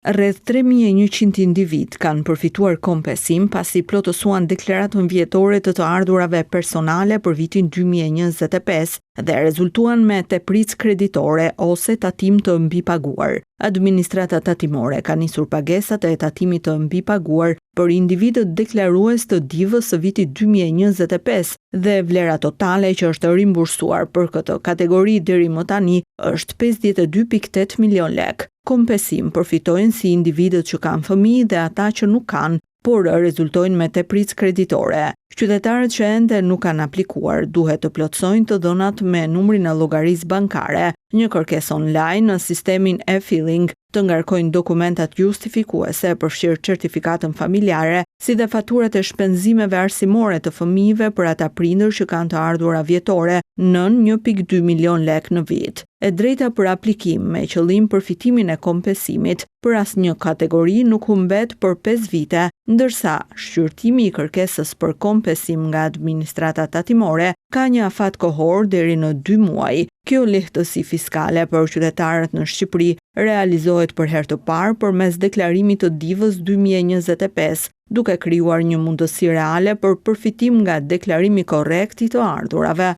Rreth 3100 individë kanë përfituar kompensim pasi plotësuan deklaratën vjetore të të ardhurave personale për vitin 2025 dhe rezultuan me tepricë kreditore ose tatim të mbipaguar. Administrata tatimore ka nisur pagesat e tatimit të mbipaguar për individët deklarues të DIV-ës së vitit 2025 dhe vlera totale që është rimbursuar për këtë kategori deri më tani është 52.8 milion lekë. Kompensim përfitojnë si individët që kanë fëmijë dhe ata që nuk kanë, por rezultojnë me tepricë kreditore. Qytetarët që ende nuk kanë aplikuar duhet të plotësojnë të dhënat me numrin e llogarisë bankare, një kërkesë online në sistemin e-filing, të ngarkojnë dokumentat justifikuese, përfshirë certifikatën familjare, si dhe faturat e shpenzimeve arsimore të fëmijëve për ata prindër që kanë të ardhura vjetore nën 1.2 milion lekë në vit. E drejta për aplikim me qëllim përfitimin e kompensimit për asnjë kategori nuk humbet për 5 vite, ndërsa shqyrtimi i kërkesës për kompensim nga administrata tatimore ka një afat kohor deri në 2 muaj. Kjo lehtësi fiskale për qytetarët në Shqipëri realizohet për herë të parë përmes deklarimit të DIV-ës 2025, duke krijuar një mundësi reale për përfitim nga deklarimi korrekt i të ardhurave.